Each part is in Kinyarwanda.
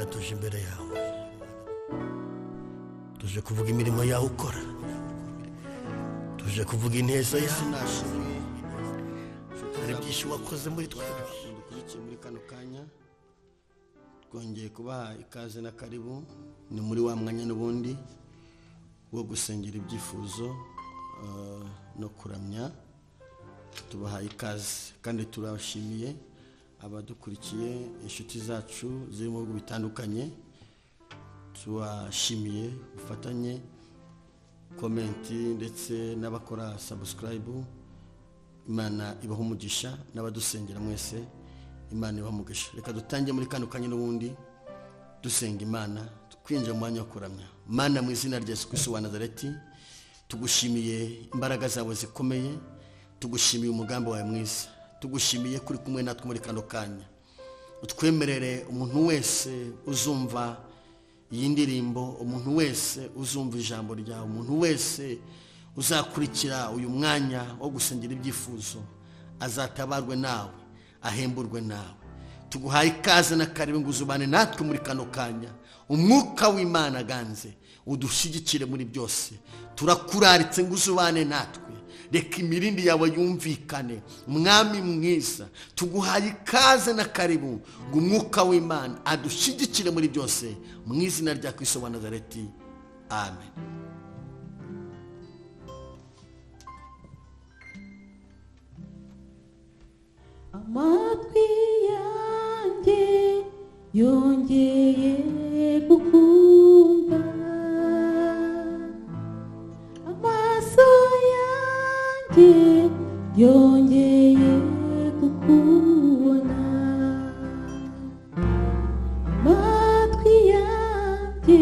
Mana, tuje imbere yawe, tuje kuvuga imirimo yawe ukora, tuje kuvuga ineza Yesu yawe. Nashimwe. Hari byinshi wakoze muri twebwe. Dukurikiye muri kano kanya, twongeye kubaha ikaze na karibu. Ni muri wa mwanya n'ubundi wo gusengera ibyifuzo no kuramya. Tubahaye ikaze kandi turabashimiye abadukurikiye, inshuti zacu ziri mu bihugu bitandukanye. Tubashimiye ubufatanye, comment ndetse n'abakora subscribe. Imana ibaha umugisha, n'abadusengera mwese, Imana ibaha umugisha. Reka dutange muri kano kanya n'ubundi dusenga Imana, twinjira mu mwanya wo kuramya. Mana, mu izina rya Yesu Kristo wa Nazareti, tugushimiye imbaraga zawe zikomeye, tugushimiye umugambi wawe mwiza, tugushimiye kuri kumwe natwe muri kano kanya. Utwemerere umuntu wese uzumva iyi ndirimbo, umuntu wese uzumva ijambo ryawe, umuntu wese uzakurikira uyu mwanya wo gusengera ibyifuzo, azatabarwe nawe, ahemburwe nawe. Tuguhaye ikaze na karibu ngo uzubane natwe muri kano kanya. Umwuka w'Imana aganze, udushyigikire muri byose. Turakuraritse ngo uzubane natwe. Reka imirindi yawe yumvikane. Mwami mwiza, tuguhaye ikaze na karibu ngo umwuka w'Imana adushyigikire muri byose, mu izina rya Kristo wa Nazareti, amen. Amatwi yanjye yongeye kukumva, amaso yanjye yongeye kukubona, amatwi yanjye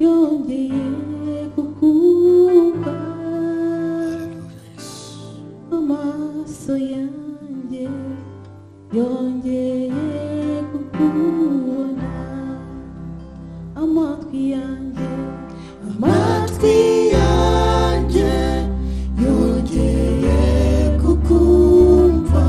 yongeye kukumva, amaso yanjye yongeye kukubona, amatwi yanjye, Amatwi yanjye yongeye kukumva,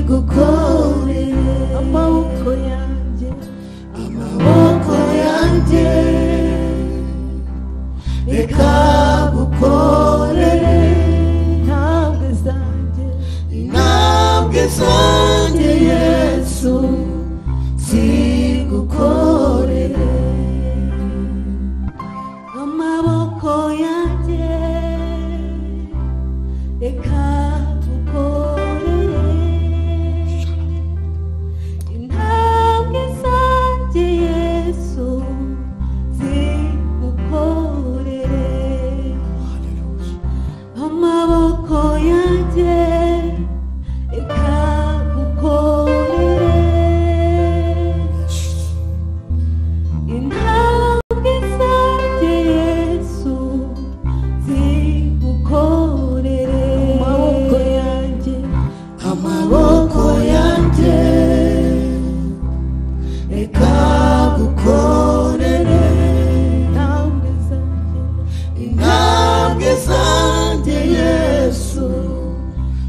zigukorere. Amaboko yanjye, amaboko yanjye reka gukorere. Intambwe zanjye, intambwe zanjye Yesu zigukorere. Amaboko yanjye reka gukorere. Intambwe zanjye Yesu zigukorere. Amaboko yanjye reka gukorere. Intambwe zanjye Yesu zigukorere. Amaboko yanjye, Amaboko yanjye reka gukorere. Intambwe zanjye, Intambwe zanjye Yesu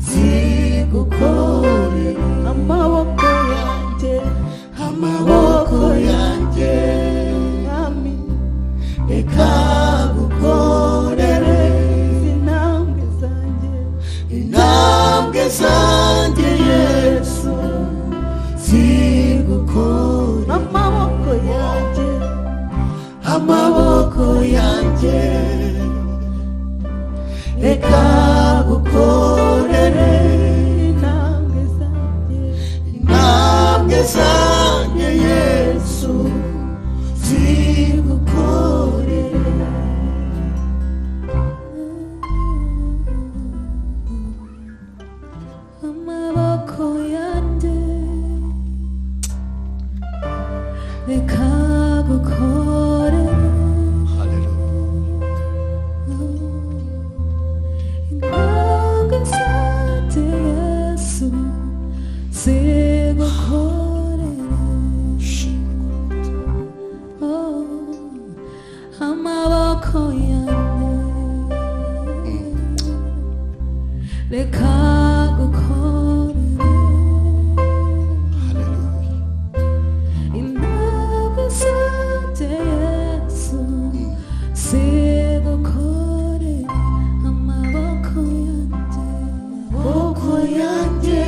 zigukorere. Amaboko yanjye, Amaboko yanjye Mwami, reka gukorere. Intambwe zanjye, Intambwe zanjye Yesu zigukorere. Amaboko yanjye, Amaboko yanjye reka gukorere. Intambwe zanjye, Intambwe zanjye Yesu zigukorere. Amaboko yanjye reka gukorera. Intambwe zanjye Yesu zigukorera. Oh, amaboko yanjye reka gukorera. Intambwe zanjye Yesu zigukorera. Amaboko yanjye, Amaboko yanjye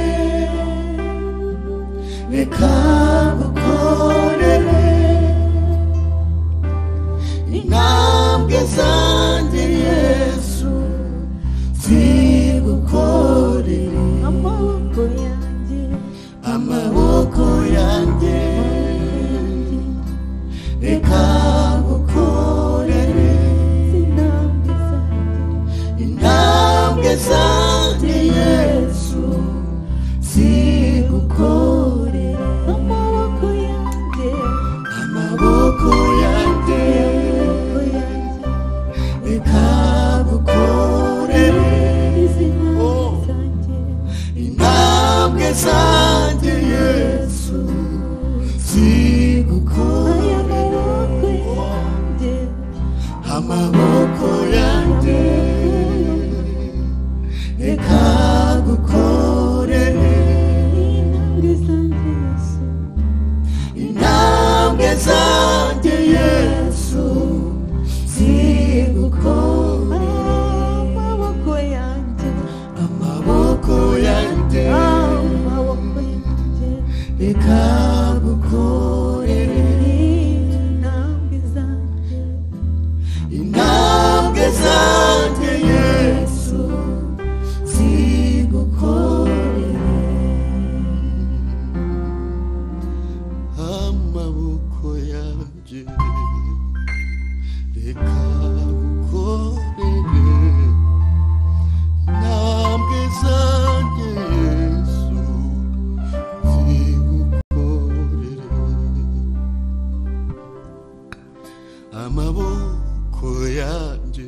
reka gukorere. Intambwe zanjye Yesu zigukorere. Amaboko yanjye, Amaboko yanjye reka gukorere. Intambwe zanjye, Intambwe zanjye Yesu zigukorere. Amaboko yanjye, Amaboko yanjye amaboko yanjye, reka gukorere. Izi ntambwe zanjye, Intambwe zanjye Yesu aya zigukorere. maboko yanjye, Amaboko yanjye reka gukorere. Intambwe zanjye Yesu, Intambwe zanjye Yesu zigukorere. Amaboko yanjye, Amaboko yanjye amaboko yanjye, reka gukorere. Intambwe zanjye, Intambwe zanjye Yesu zigukorere. Amaboko yanjye reka gukorere. Intambwe zanjye Yesu zigukorere. Amaboko yanjye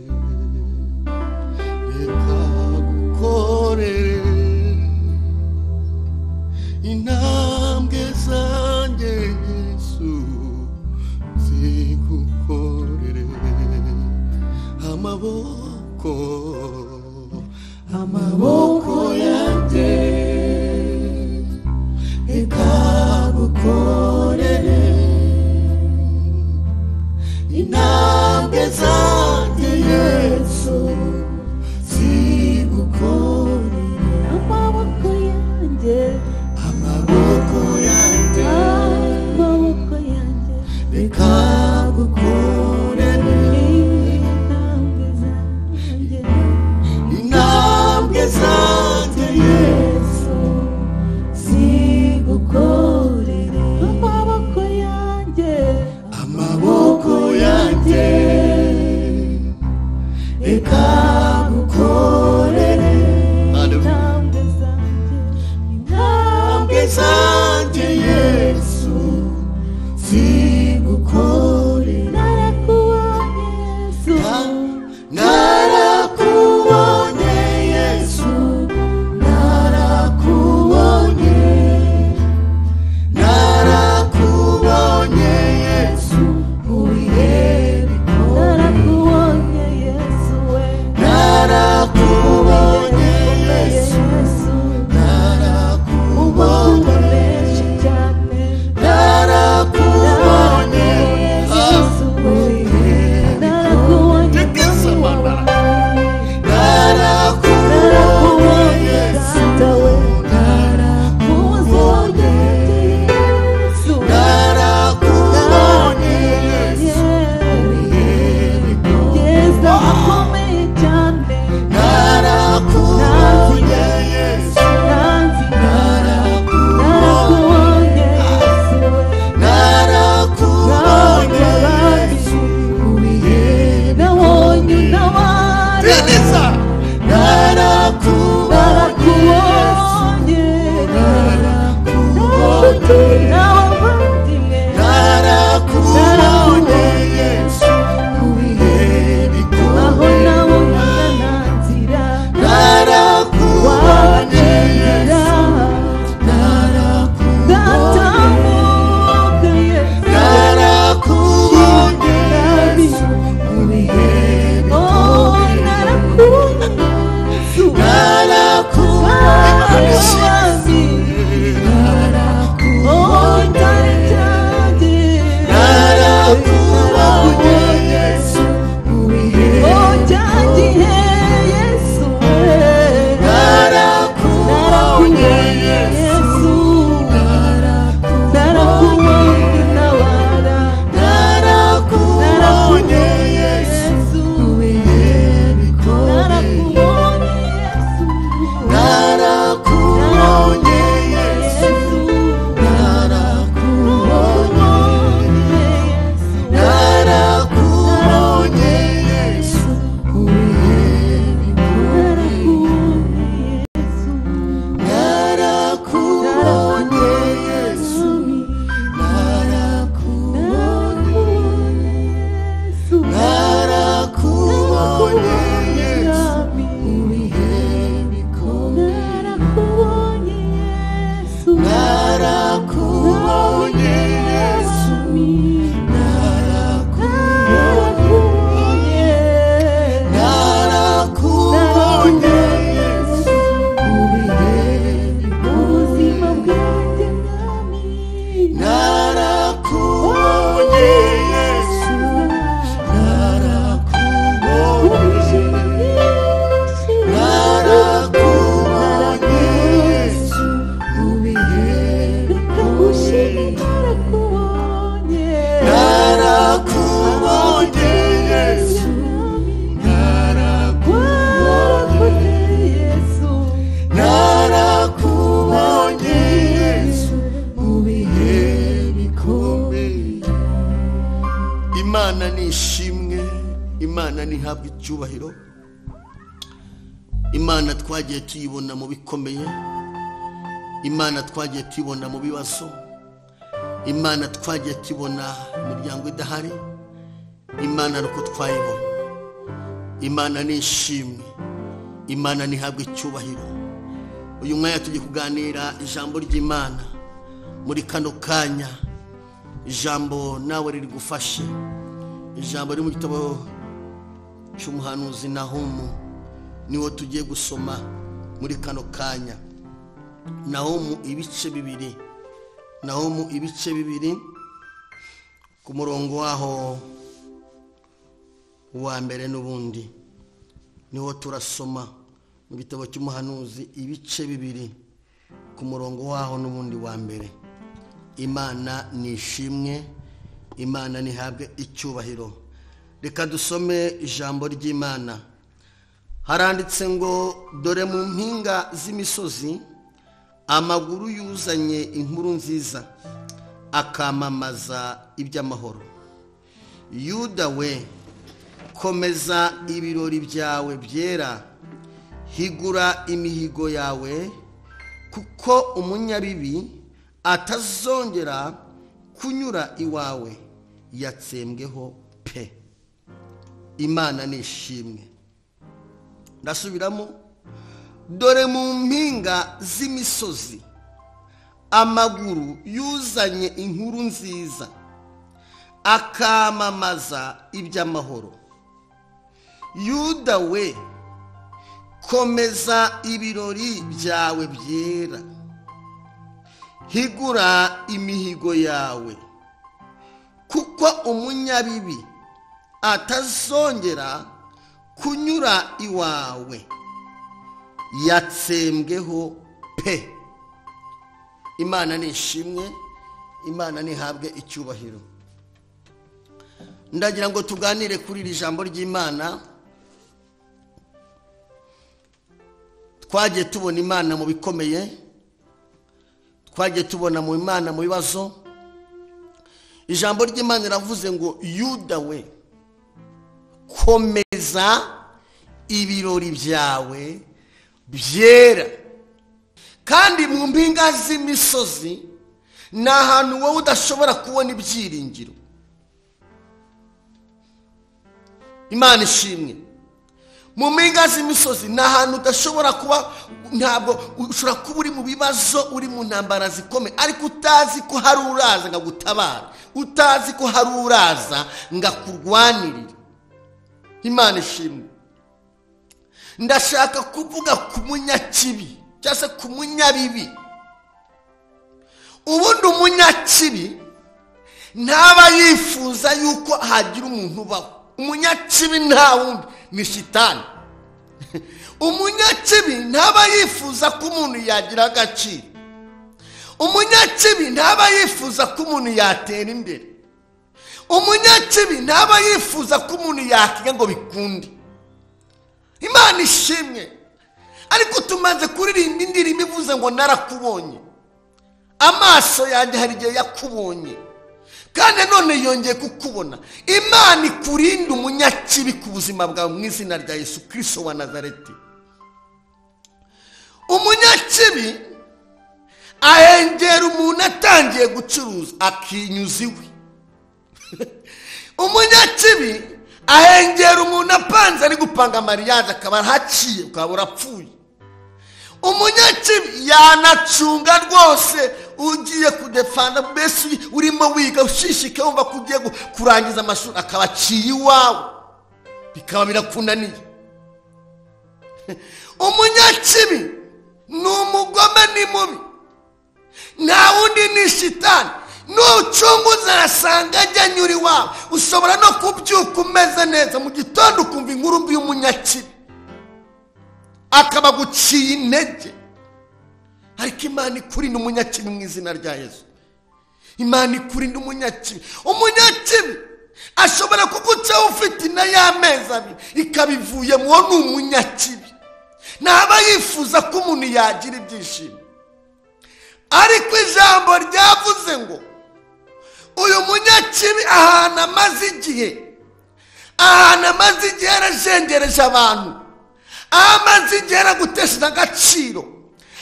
reka gukorere. Intambwe zanjye Yesu zigukorere. Amaboko, amaboko yanjye. Reka gukorere intambwe zanjye Yesu zigukorere amaboko yanjye, amaboko yanjye reka gukorere intambwe zanjye, intambwe zanjye Yesu zigukorere. Narakubonye Yesu, Narakubonye Yesu, narakubonye, narakubonye Yesu mu bihe bikomeye. Narakubonye Yesu we, Narakubonye Yesu, Yesu narakubonye, menshi cyane, narakubonye Yesu we, narakubonye narakubonye Yesu, Data we, mu buzima bwanjye Yesu, narakubonye Yesu, Yesu akomeye cyane, narakubonye Yesu, nanzi narakubonye Yesu we, narakubonye Yesu mu bihe nabonye untabara, byiza. Narakubonye Yesu, narakubonye n'abavandimwe, narakubonye Yesu mu bihe aho bikomeye. nabonaga nta nzira, Narakubonye wagenda Yesu, narakubonye, ndatambuka Yesu, narakubonye Yesu mu bihe oh bikomeye. narakubonye Yesu, Narakubonye Mwami, oh gitare cyanjye, narakubonye Yesu mu bihe oh cya gihe Yesu we, narakubonye Yesu, Yesu, narakubonye ntabara, narakubonye Yesu Yesu, mu bihe bikomeye. narakubonye Yesu, Narakubonye Yesu, narakubonye, narakubonye Yesu mu bihe bikomeye. Narakubonye Yesu, narakubonye, narakubonye Yesu mu bihe bikomeye. Narakubonye Yesu, narakubonye, narakubonye Yesu mu bihe bikomeye. Narakubonye Yesu, narakubonye, narakubonye Yesu mu bihe bikomeye. Narakubonye Yesu, narakubonye, narakubonye Yesu mu bihe bikomeye. Imana ni ishimwe, Imana ntihabwe icyubahiro. Imana twagiye tuyibona mu bikomeye, Imana twagiye tuyibona mu bibazo, Imana twagiye tubona imiryango idahari, Imana ni uko twayibona. Imana ni ishimwe, Imana ntihabwe icyubahiro. Uyu mwanya tugiye kuganira ijambo ry'Imana muri kano kanya. Ijambo nawe ririgufashe, ijambo riri mu gitabo cy'umuhanuzi Nahumu niwo tugiye gusoma muri kano kanya. Nahumu ibice bibiri, Nahumu ibice bibiri ku murongo waho wa mbere n'ubundi niho turasoma mu gitabo cy'umuhanuzi ibice bibiri ku murongo waho n'ubundi wa mbere. Imana ni ishimwe, Imana ntihabwe icyubahiro. Reka dusome ijambo ry'Imana. Haranditse ngo dore mu mpinga z'imisozi amaguru yuzanye inkuru nziza akamamaza iby'amahoro. Yuda we, komeza ibirori byawe byera, higura imihigo yawe, kuko umunyabibi atazongera kunyura iwawe, yatsembweho pe. Imana nishimwe. Ndasubiramo, dore mu mpinga z'imisozi amaguru yuzanye inkuru nziza akamamaza iby'amahoro. Yuda we, komeza ibirori byawe byera, higura imihigo yawe, kuko umunyabibi atazongera kunyura iwawe, yatsembweho pe. Imana nishimwe, Imana ntihabwe icyubahiro. Ndagira ngo tuganire kuri iri jambo ry'Imana. Twagiye tubona Imana mu bikomeye, twagiye tubona mu Imana mu bibazo. Ijambo ry'Imana riravuze ngo Yuda we, komeza ibirori byawe byera. Kandi mu mpinga z'imisozi ni ahantu wowe udashobora kubona ibyiringiro. Imana ishimwe. Mu mpinga z'imisozi ni ahantu udashobora kuba, ntabwo ushobora kuba uri mu bibazo, uri mu ntambara zikomeye, ariko utazi ko hari uraza ngo agutabare, utazi ko hari uraza ngo akurwanirire. Imana ishimwe. Ndashaka kuvuga ku munyakibi cyangwa se ku munyabibi. Ubundi umunyakibi ntaba yifuza yuko hagira umuntu ubaho. Umunyakibi nta wundi ni shitani. Umunyakibi ntaba yifuza ko umuntu yagira agaciro. Umunyakibi ntaba yifuza ko umuntu yatera imbere. Umunyakibi ntaba yifuza ko umuntu yakiga ngo bikunde. Imana ishimwe. Ariko tumaze kuririmba indirimbo ivuze ngo narakubonye, amaso yanjye hari igihe yakubonye, kandi none yongeye kukubona. Imana ikurinde umunyakibi ku buzima bwawe mu izina rya Yesu Kristo wa Nazareti. Umunyakibi ahengera umuntu atangiye gucuruza akinyuza iwe. Umunyakibi ahengera umuntu apanze ari gupanga mariage akaba haciye ukaba urapfuye. Umunyakibi yanacunga rwose ugiye kudefanda, mbese urimo wiga ushishike wumva ko ugiye kurangiza amashuri akaba aciye iwawe, bikaba birakunaniye. Umunyakibi ni umugome, ni mubi, nta wundi ni shitani. Nucunguza arasanga ajya anyura iwawe. Ushobora no kubyuka umeze neza, mu gitondo ukumva inkuru mbi y'umunyakibi akaba aguciye intege. Ariko Imana ikurinda umunyakibi mu izina rya Yesu. Imana ikurinda umunyakibi. Umunyakibi ashobora kugucaho ufite inda y'amezi abiri ikabivuyemo. Uwo ni umunyakibi, ntaba yifuza ko umuntu yagira ibyishimo. Ariko ijambo ryavuze ngo uyu munyakibi ahantu amaze igihe, ahantu amaze igihe yarajengereje abantu, aho amaze igihe yaragutesheje agaciro,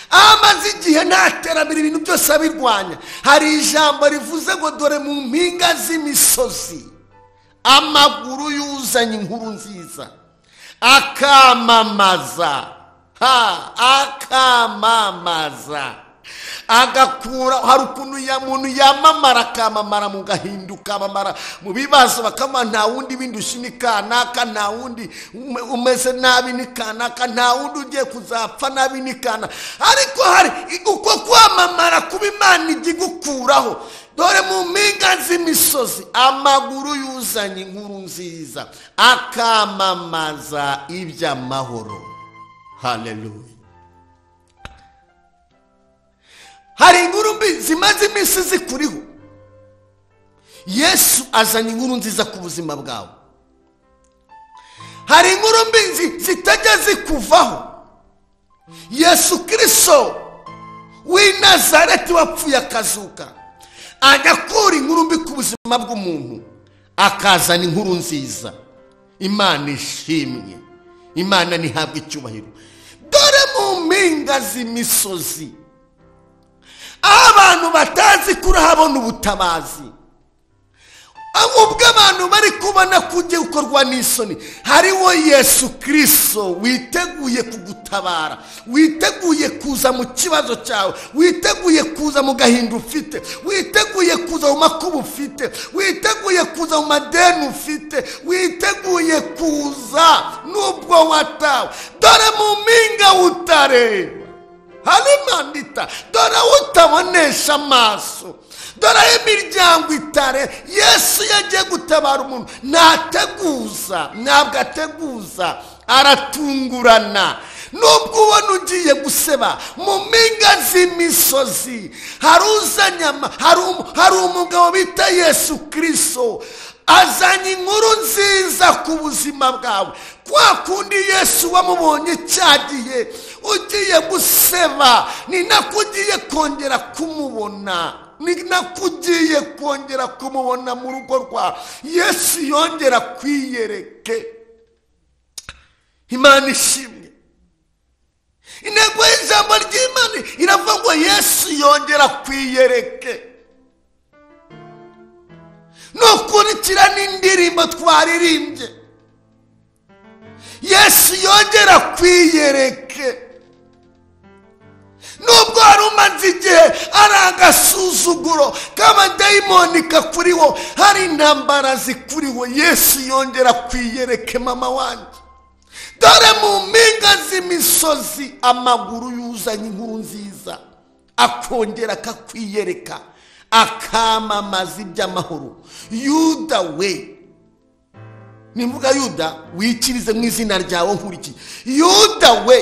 aho amaze igihe nta terambere, ibintu byose abirwanya. Hari ijambo rivuze ngo dore mu mpinga z'imisozi amaguru yuzanye inkuru nziza akamamaza, akamamaza agakura. Hari ukuntu ya muntu yamamara akamamara mu gahinda, ukamamara mu bibazo, bakama nta wundi bindushi ni kanaka, nta wundi umeze nabi ni kanaka, nta wundi ugiye kuzapfa nabi ni kanaka. Ariko hari uko kwamamara kuba Imana ijya igukuraho. Dore mu mpinga z'imisozi amaguru yuzanye inkuru nziza akamamaza iby'amahoro. Haleluya. Hari inkuru mbi zimaze iminsi zikuriho. Yesu azanye inkuru nziza ku buzima bwawe. Hari inkuru mbi zitajya zikuvaho. Yesu Kristo w'i Nazareti wapfuye akazuka, agakura inkuru mbi ku buzima bw'umuntu akazana inkuru nziza. Imana ishimwe, Imana ntihabwe icyubahiro. Dore mu mpinga z'imisozi aho abantu batazi kurahabona ubutabazi, ubwo abantu bari kubona kujya gukorwa n'isoni, hariho Yesu Kristo witeguye kugutabara, witeguye kuza mu kibazo cyawe, witeguye kuza mu gahinda ufite, witeguye kuza mu makuba ufite, witeguye kuza mu madeni ufite, witeguye kuza nubwo watawe. Dore mu mpinga utareba harimandita, dore utabonesha amaso, dore imiryango itare. Yesu yagiye gutabara umuntu, ntateguza, ntabwo ateguza, aratungurana. Nubwo ubona ugiye guseba mu mpinga z'imisozi, hari umugabo bita Yesu Kristo azanye inkuru nziza ku buzima bwawe. Kwa kundi Yesu wamubonye cyagiye ugiye guseba, ni nako ugiye kongera kumubona, ni nako ugiye kongera kumubona mu rugo rwawe. Yesu yongera kwiyereke. Imana ishimwe. Intego y'ijambo ry'Imana iravuga ngo Yesu yongera kwiyereke. Nukurikira n'indirimbo twaririmbye, Yesu yongera kwiyereke. Nubwo hari umaze igihe ari agasuzuguro k'abadayimoni kakuriho, hari intambara zikuriho, Yesu yongera kwiyereke. Mama wanjye, dore mu mpinga z'imisozi amaguru yuzanye inkuru nziza, akongera akakwiyereka, akamamaza iby'amahoro. Yuda we, nimvuga Yuda wikirize mu izina ryawe nkurikiye. Yuda we,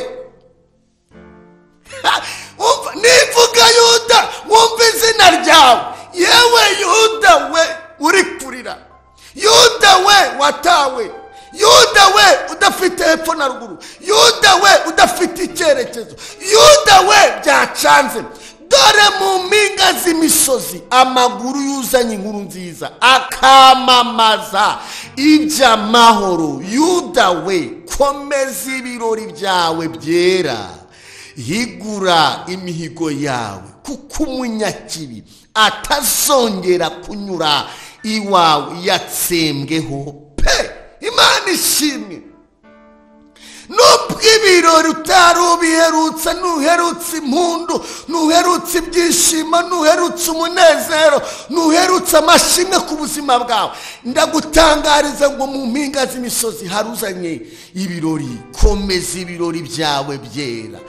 nivuga Yuda wumva izina ryawe. Yewe Yuda we uri kurira, Yuda we watawe, Yuda we udafite hepfo na ruguru, Yuda we udafite icyerekezo, Yuda we byacanze. Dore mu mpinga z'imisozi amaguru yuzanye inkuru nziza, akamamaza iby'amahoro. Yuda we, komeza ibirori byawe byera, higura imihigo yawe, kuko umunyakibi atazongera kunyura iwawe yatsembweho pe. Imana ishimwe. Nubwo ibirori utari ubiherutse, ntuherutse impundu, ntuherutse ibyishimo, ntuherutse umunezero, ntuherutse amashimwe ku buzima bwawe, ndagutangariza ngo mu mpinga z'imisozi haruzanye ibirori. Komeza ibirori byawe byera,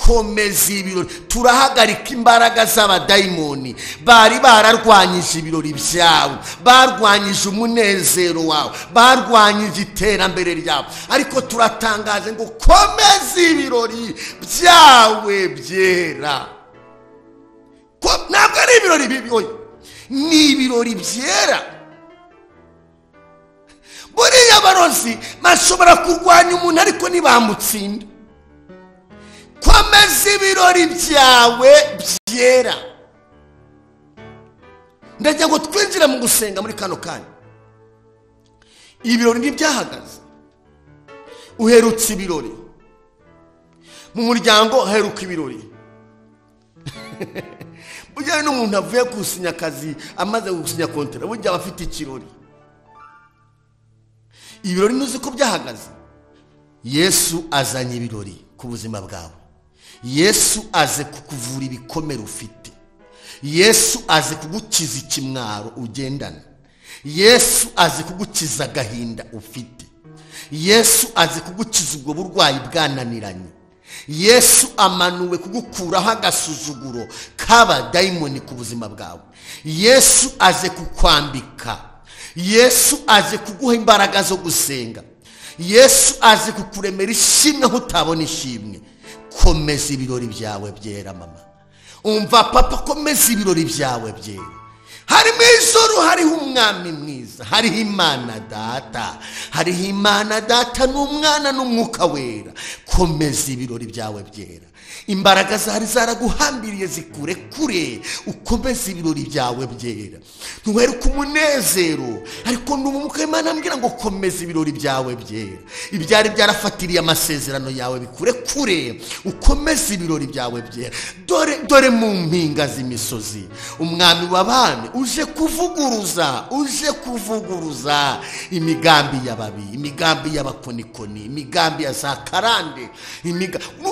komeza ibirori. Turahagarika imbaraga z'abadayimoni bari bararwanyije ibirori byawe, barwanyije umunezero wawe, barwanyije iterambere ryawe, ariko turatangaje ngo komeza ibirori byawe byera. Ntabwo ari ibirori bibi, ni ibirori byera. Buriya abarozi bashobora kurwanya umuntu ariko ntibamutsinda. Komeza ibirori byawe byera. Ndagira ngo twinjire mu gusenga muri kano kanya. Ibirori ntibyahagaze. Uherutse ibirori mu muryango, haheruka ibirori. Burya n'umuntu avuye gusinya akazi, amaze gusinya kontera, burya aba afite ikirori. Ibirori ntuzi ko byahagaze. Yesu azanye ibirori ku buzima bwawe. Yesu aze kukuvura ibikomere ufite. Yesu aze kugukiza ikimwaro ugendana. Yesu aze kugukiza agahinda ufite. Yesu aze kugukiza ubwo burwayi bwananiranye. Yesu amanuwe kugukuraho agasuzuguro k'abadayimoni ku buzima bwawe. Yesu aze kukwambika. Yesu aze kuguha imbaraga zo gusenga. Yesu aze kukuremera ishimwe aho utabona ishimwe. Komeza ibirori byawe byera mama. Umva papa, komeza ibirori byawe byera. Hari mu ijuru hariho umwami mwiza, hariho Imana Data, hariho Imana Data n'Umwana n'Umwuka Wera. Komeza ibirori byawe byera. Imbaraga zari zaraguhambiriye zikure kure, ukomeze ibirori byawe byera. Ntuheruke umunezero, ariko n'Umwuka w'Imana ambwira ngo komeza ibirori byawe byera. Ibyari byarafatiriye amasezerano yawe bikure kure, ukomeze ibirori byawe byera. Dore dore mu mpinga z'imisozi umwami w'abami uje kuvuguruza, uje kuvuguruza imigambi y'ababi, imigambi y'abakonikoni, imigambi ya za karande.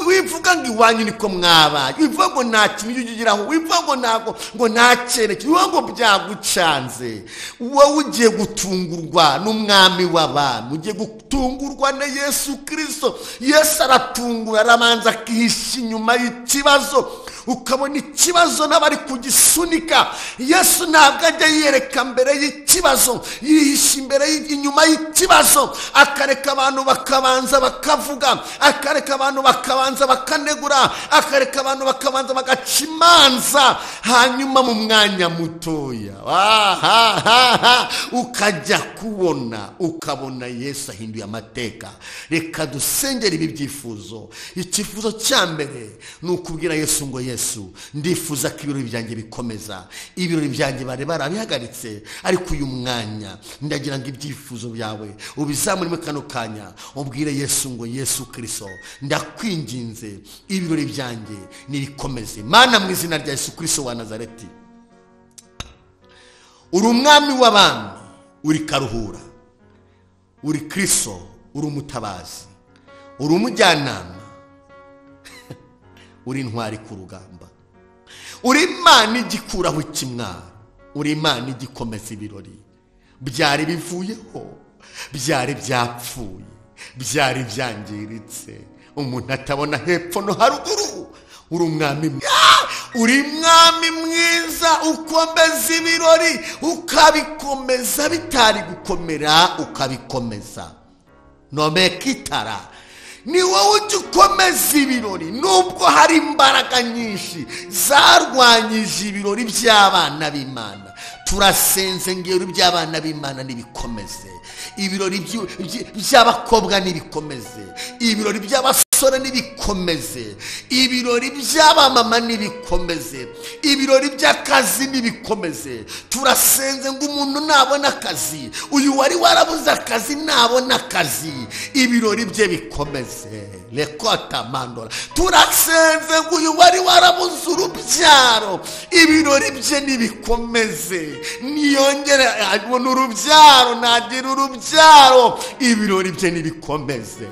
Wivuga ngo iwanyu niko mwabaye, wivuga ngo nta kintu ujya ugeraho, wivuga ngo ntago, ngo nta cyerekezo, wivuga ngo byagucanze. Wowe ugiye gutungurwa n'umwami w'abami, ugiye gutungurwa na Yesu Kristo. Yesu aratungura, arabanza akihisha inyuma y'ikibazo, ukabona ikibazo n'abari kugisunika. Yesu ntabwo ajya yiyereka mbere y'ikibazo, yihisha imbere inyuma y'ikibazo, akareka abantu bakabanza bakavuga, akareka abantu bakabanza bakanegura, akareka abantu bakabanza bagaca imanza, hanyuma mu mwanya mutoya ukajya kubona, ukabona Yesu ahinduye amateka. Reka dusengere ibi byifuzo. Icyifuzo cya mbere ni ukubwira Yesu ngo Yesu, ndifuza ko ibirori byanjye bikomeza. Ibirori byanjye bari barabihagaritse, ariko uyu mwanya ndagira ngo ibyifuzo byawe ubizamuremo kano kanya, ubwire Yesu ngo Yesu Kristo, ndakwinginze ibirori byanjye nibikomeze. Mana, mu izina rya Yesu Kristo wa Nazareti, uri umwami w'abami, uri karuhura, uri Kristo, uri umutabazi, uri umujyanama, uri intwari ku rugamba, uri Imana igikuraho ikimwaro, uri Imana igikomeza ibirori byari bivuyeho, byari byapfuye, byari byangiritse, umuntu atabona hepfo no haruguru. Uri umwami, uri mwami mwiza, ukomeza ibirori, ukabikomeza bitari gukomera, ukabikomeza. Nomekitara, ni wowe ujya ukomeza ibirori, nubwo hari imbaraga nyinshi zarwanyije ibirori by'abana b'Imana. Turasenze ngo ibirori by'abana b'Imana nibikomeze, ibirori by'abakobwa nibikomeze, ibirori by'abasore nibikomeze, ibirori by'abamama nibikomeze, ibirori by'akazi nibikomeze. Turasenze ngo umuntu nabona akazi, uyu wari warabuze akazi nabona akazi, ibirori bye bikomeze. Lekota mandora. Turasenze ngo uyu wari warabuze urubyaro, ibirori bye nibikomeze, niyongere abona urubyaro, nagira urubyaro, ibirori bye nibikomeze.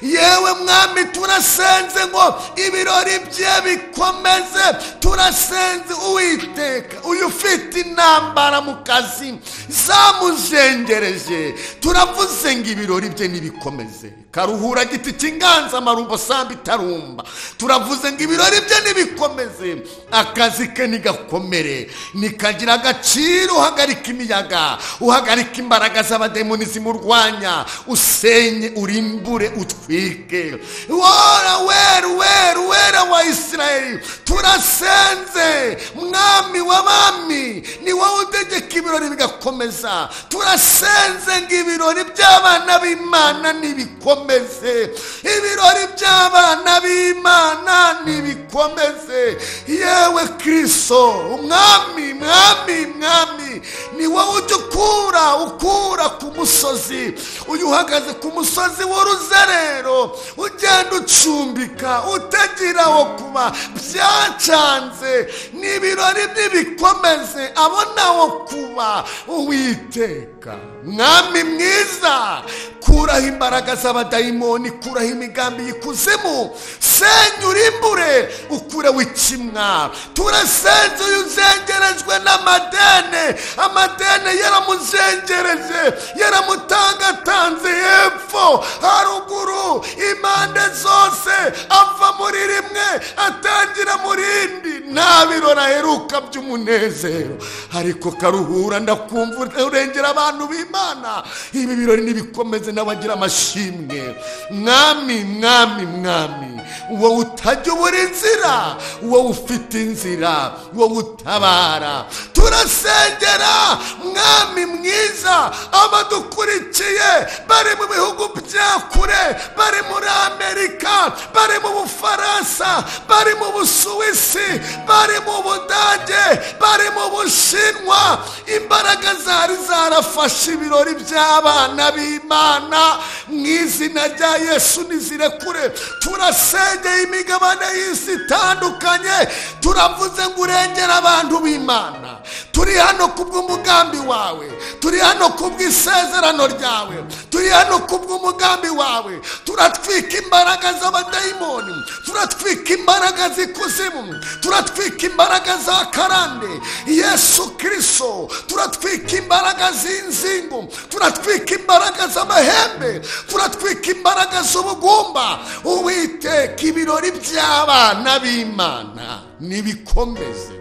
Yewe mwami, turasenze ngo ibirori bye bikomeze. Turasenze Uwiteka, uyu ufite intambara mu kazi zamuzengereje, turavuze ngo ibirori bye nibikomeze. Karuhura giti cy'inganza marumbo sambi itarumba, turavuze ngo ibirori bye nibikomeze, akazi ke nigakomere, nikagira agaciro. Uhagarika imiyaga, uhagarika imbaraga z'abademoni zimurwanya, usenye, urimbure, utwike. Wora weru weru wera wa Isirayeli, turasenze mwami w'abami, ni wowe utegeka ibirori bigakomeza. Turasenze ngo ibirori by'abana b'Imana nibikomeze, ibirori by'abana b'Imana nibikomeze. Yewe Kristo umwami, mwami, mwami, ni wowe ujya ukura ku musozi, uyu uhagaze ku musozi w'uruzerero, ugenda ucumbika utagira wo kuba, byacanze, n'ibirori nibikomeze, abona wo kuba. Uwiteka mwami mwiza, kuraho imbaraga z'abadayimoni, kuraho imigambi y'ikuzimu, senya urimbure, ukureho ikimwaro. Turasenze uyu uzengerejwe n'amadene, amadene yaramuzengereje, yaramutangatanze hepfo haruguru, impande zose, ava muri rimwe atangira mu rindi, nta birori aheruka by'umunezero. Ariko karuhura, ndakumva urengera abantu b'Imana, ibi birori nibikomeze, n'abagira amashimwe. Mwami, mwami, mwami, Wowe utajya ubura inzira, wowe ufite inzira, wowe utabara. Turasengera mwami mwiza abadukurikiye bari mu bihugu bya kure, bari muri Amerika, bari mu Bufaransa, bari mu Busuwisi, bari mu Budage, bari mu Bushinwa. Imbaraga zari zarafashe ibirori by'abana b'Imana mu izina rya Yesu nizirekure. Turasengeye imigabane y'isi itandukanye, turavuze ngo urengere abantu b'Imana. Turi hano kubw'umugambi wawe, turi hano kubw'isezerano ryawe, turi hano kubw'umugambi wawe. Turatwika imbaraga z'abadayimoni, turatwika imbaraga z'ikuzimu, turatwika imbaraga za karande Yesu Kristo, turatwika imbaraga z'inzingo, turatwika imbaraga z'amahembe, turatwika imbaraga z'ubugumba. Uwiteka, ibirori by'abana b'Imana nibikomeze.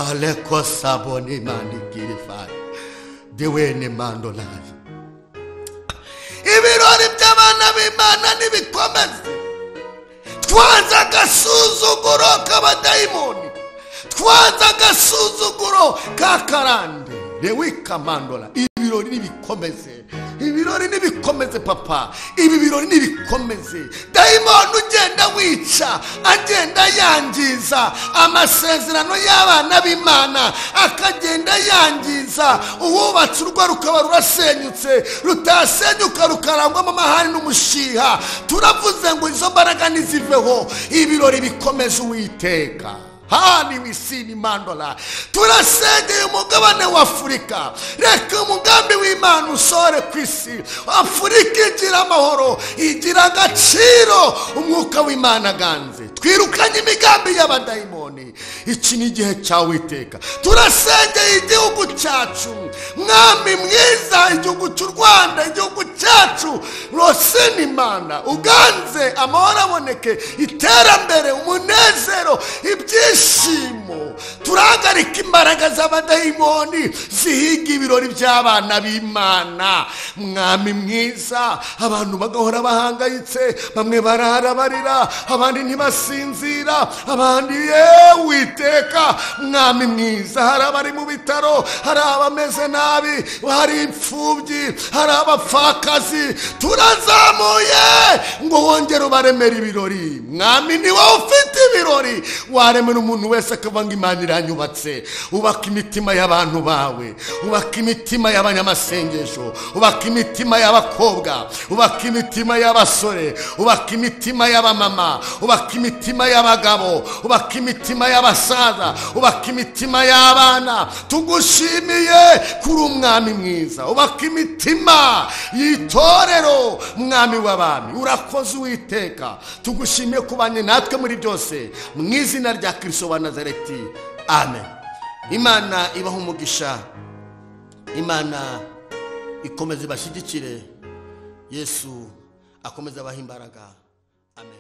Aleko saboni manikirifai dewene mandolai. Ibirori by'abana b'Imana nibikomeze. Twanze agasuzuguro k'abadayimoni, twanze agasuzuguro ka karande dewika mandola. Ibirori nibikomeze, ibirori nibikomeze papa, ibi birori nibikomeze. Dayimoni ugenda wica, agenda yangiza amasezerano y'abana b'Imana, akagenda yangiza uwubatse urugo rukaba rurasenyutse, rutasenyuka rukarangwamo amahane n'umushiha. Turavuze ngo izo mbaraga niziveho, ibirori bikomeze Uwiteka. Hani wisini mandola. Turasengeye umugabane wa Afurika, reka umugambi w'Imana usore ku isi. Afurika igira amahoro, igira agaciro, umwuka w'Imana aganze. Twirukanye imigambi y'abadayimoni. Iki ni igihe cyawe Uwiteka. Turasengeye igihugu cyacu, mwami mwiza, igihugu cy'u Rwanda, igihugu cyacu rosini Imana uganze, amahoro aboneke, iterambere, umunezero, ibyishimo. Turahagarika imbaraga z'abadayimoni zihiga ibirori by'abana b'Imana. Mwami mwiza, abantu bagahora bahangayitse, bamwe barara barira, abandi ntibasinzira, abandi yewe Uwiteka. Mwami mwiza, hari abari mu bitaro, hari abameze nabi, hari imfubyi, hari abapfakazi. Turazamuye ngo wongere ubaremere ibirori. Mwami, ni wowe ufite ibirori, waremera umuntu wese akavuga ngo Imana iranyubatse. Ubaka imitima y'abantu bawe, ubaka imitima y'abanyamasengesho, ubaka imitima y'abakobwa, ubaka imitima y'abasore, ubaka imitima y'abamama, ubaka imitima y'abagabo, ubaka imitima y'abasaza, ubaka imitima y'abana. Tugushimiye kuri umwami mwiza, ubaka imitima y'itorero, mwami w'abami. Urakoze Uwiteka, tugushimiye kubanye natwe muri byose, mu izina rya Kristo wa Nazareti, amen. Imana ibahe umugisha, Imana ikomeze ibashyigikire, Yesu akomeze abahe imbaraga. Amen.